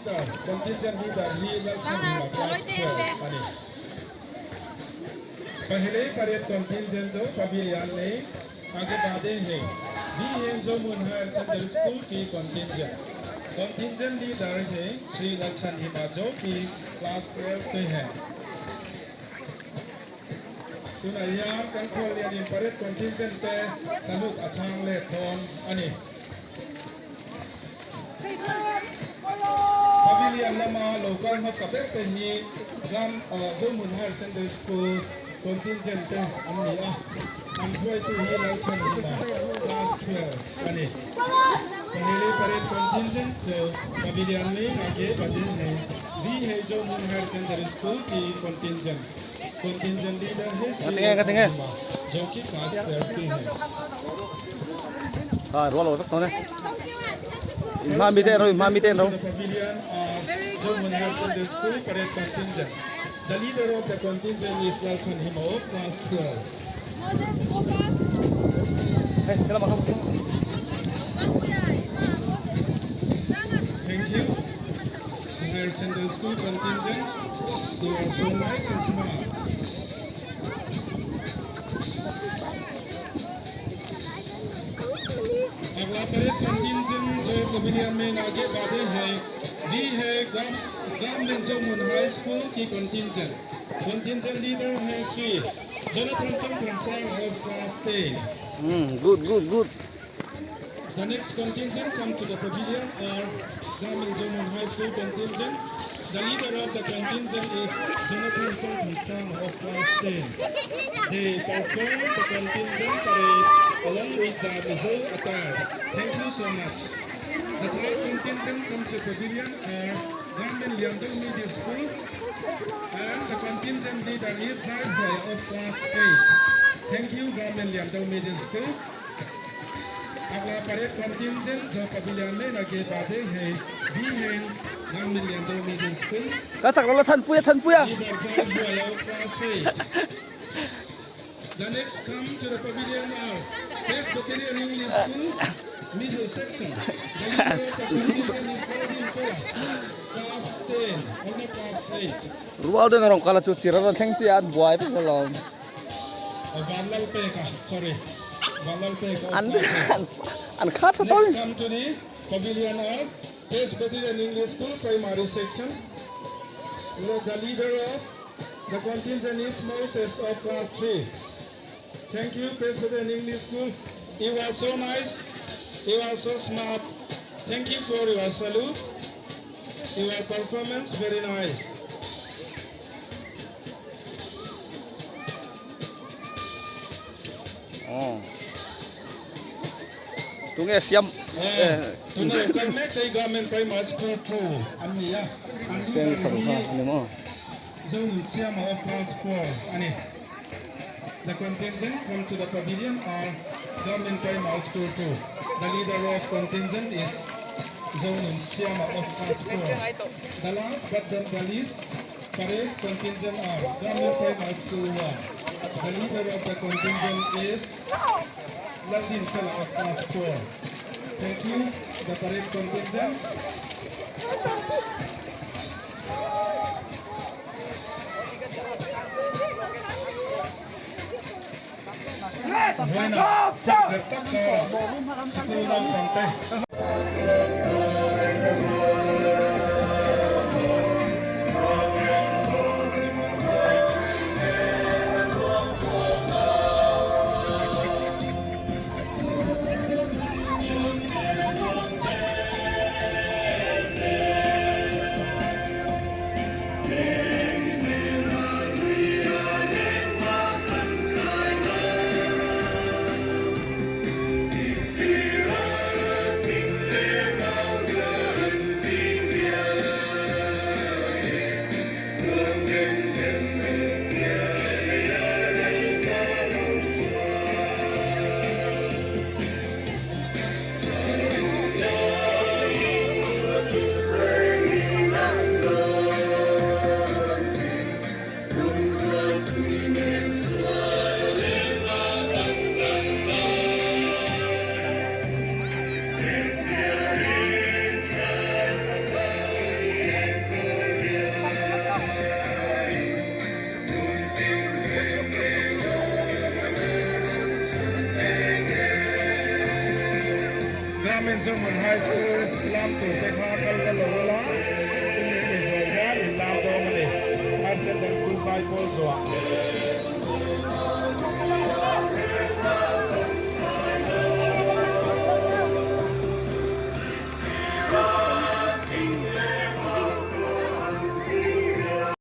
Leader, Contingent Leader hi Lalchhanhima Class 12 a ni. Pahele Parade Contingent jo Pavilion nei आगे बादे हैं B M Zohmun Higher Secondary School की contingent. Contingent leader है श्री Lalchhanhima जो कि class 12 के हैं. Tunah hian kan khuallianin parade contingent te salute a chhang let dawn a ni. Pavilion lama lo kal hmasa ber te hi ram Zohmun Higher Secondary School contingent te an ni a, an hruaitu hi Lalchhanhima class 12 a ni. Pahele parade contingent chu Pavilion mein aage badhe hai VH Zohmun Higher Secondary School ki contingent. Contingent leader hai Shri Lalchhanhima jo ki class 12 ke hai. Ha rual lo vek tawh ne. In hma mi te an ro in hma mi te an ro. The pavilion of Zohmun Higher Secondary School parade contingent. The leader of the contingent is Lalchhanhima of class 12. Hei helam ah khan. Thank you. Higher Secondary School contingents. You are so nice and smart. अगला parade contingent जो pavilion में आगे बढ़े हैं भी है government Zohmun high school की contingent. Contingent leader है Shri Jonathan Chongthansang of class 10. Good good good. The next contingent come to the pavilion are Government Zohmun High School contingent. The leader of the contingent is Jonathan Chongthansang of class 10. They perform the contingent parade along with the Mizo attire. Thank you so much. The third contingent come to pavilion are Government Liando Middle School and the contingent leader is Zai Boy of class 8. Thank you, Government Liando Middle School. अगला parade contingent जो pavilion में आगे बढ़े हैं भी हैं Government Liando Middle School. Ka chak lo la than pui a than pui a. Leader Zai Boy of class 8. The next come to the pavilion are Presbyterian English School, middle section. The leader of the contingent is Claudine Fela, class 10, only class 8. Rual den a rawn kal a chu chir a rawn thleng chiah a an buai vek alawm. Vanlal Peka, sorry, Vanlal Peka of An class 8. an khat tha tawh Next a ni. come to the pavilion are Presbyterian English School primary section. The leader of the contingent is Moses of class 3. Thank you, Presbyterian English School. You are so nice. You are so smart. Thank you for your salute. Your performance very nice. Aw. Tunge siam Tuna local mek te Government Primary School 2 an ni a. An siam leader fanu kha hi a ni maw. Zonun Siama of class 4 a ni. The contingent come to the pavilion are Government Primary School 2. The leader of contingent is Zonun Siama of class 4. The last but not the least parade contingent are Government Primary School 1. The leader of the contingent is Laldin Fela of class 4. Thank you, the parade contingents. Vawiinah tukverh tak karah sikul naupang te. Damen Zohmun High School lam turte kha kal la lo ula.